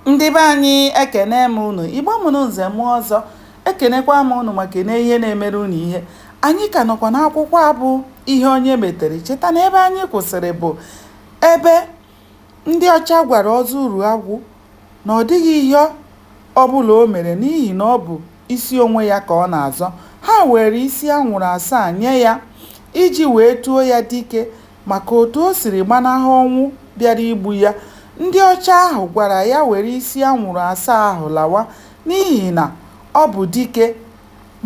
Ndị be anyị, ekene m unu. Igbo mụrụ nze mụọ ọzọ, ekenekwa m unu ma kene ihe na-emere unu ihe. Anyị ka nọkwa n'akwụkwọ a bụ Ihe Onye Metere. Cheta na ebe anyị kwụsịrị bụ ebe ndị ọcha gwara Ọzọ Uruagwụ na ọ dịghị ihe ọbụla o mere n'ihi na ọ bụ isi onwe ya ka ọ na-azọ. Ha weere isi anwụrụ asaa nye ya iji wee tuo ya dike maka otu o siri gbanahụ ọnwụ bịara igbu ya. Ndị ọcha ahụ gwara ya were isi anwụrụ asaa ahụ lawa n'ihi na ọ bụ dike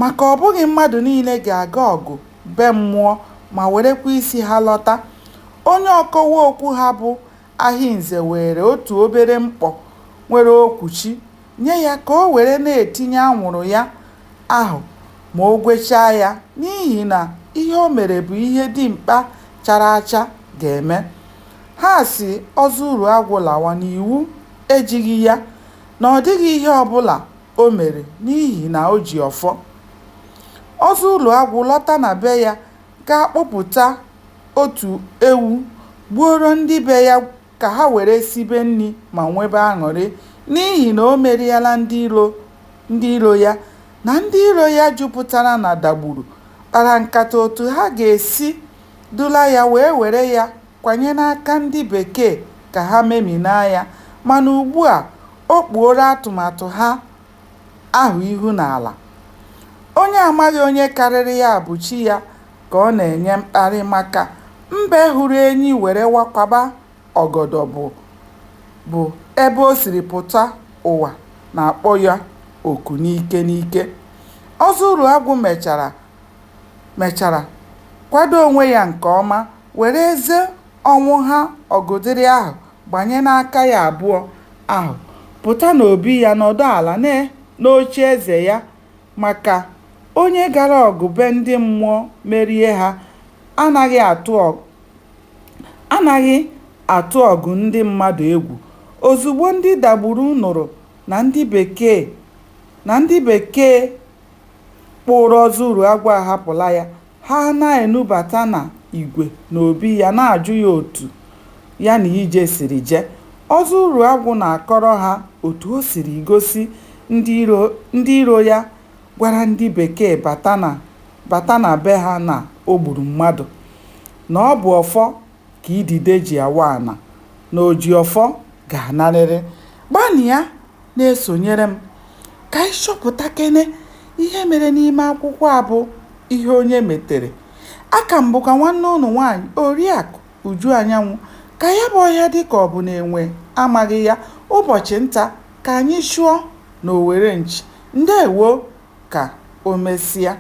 maka ọ bụghị mmadụ niile ga-aga ọgụ be mmụọ ma werekwa isi ha lọta. Onye ọkọwa okwu ha bụ Ahịnze weere otu obere mkpọ nwere okwuchi nye ya ka o were na-etinye anwụrụ ya ahụ ma o gwechaa ya n'ihi na ihe o mere bụ ihe dimkpa chara acha ga-eme. Ha sị Ọzọ Uruagwụ lawa na iwu ejighị ya, na ọ dịghị ihe ọbụla o mere n'ihi na o ji ọfọ. Ọzọ Uruagwụ lọta na be ya gaa kpụpụta otu ewu gbuoro ndị be ya ka ha were sibe nri ma nwebe aṅụrị n'ihi na o meriela ndị iro ya na ndị iro ya jupụtara na Dagburu kpara nkata otu ha ga-esi dula ya wee were ya kwanye n'aka ndị bekee ka ha meminaa ya, mana ugbua o kpuoro atụmatụ ha ahụ ihu n'ala. Onye amaghị onye karịrị ya bụ chi ya ka ọ na-enye mkparị maka mbe hụrụ enyi were wakwaba ọgọdọ bụ ebe o siri pụta ụwa na-akpọ ya oku n'ike n'ike. Ọzọ Uruagwụ mechara kwado onwe ya nke ọma were eze Ọnwụha Ọgụdịrị ahụ gbanye n'aka ya abụọ ahụ, pụta n'obi ya nọdụ ala n'oche eze ya maka onye gara ọgụ be ndị mmụọ merie ha anaghị atụ ọgụ ndị mmadụ egwu. Ozugbo ndị Dagburu nụrụ na ndị bekee kpụụrụ Ọzọ Uruagwụ ahapụla ya, ha na-enubata n'igwe n'obi ya na-ajụ ya otu ya na ije siri jee. Ọzọ Uruagwụ na-akọrọ ha otu o siri gosi ndị iro ya gwara ndị bekee bata na be ha na o gburu mmadụ, na ọ bụ ọfọ ka idide ji awa ana, na ojiọfọ ga-anarịrị. Gbanịa na-esonyere m ka anyị chọpụtakene ihe mere n'ime akwụkwọ a bụ Ihe Onye Metere. Aka m bụkwa nwanne unu nwaanyị Oriakụ Uju Anyanwụ. Ka ya bụ ọhịa dị ka ọ bụ na enwe amaghị ya, ụbọchị nta ka anyị chụọ n'owere nchi. Ndewo, ka o mesịa.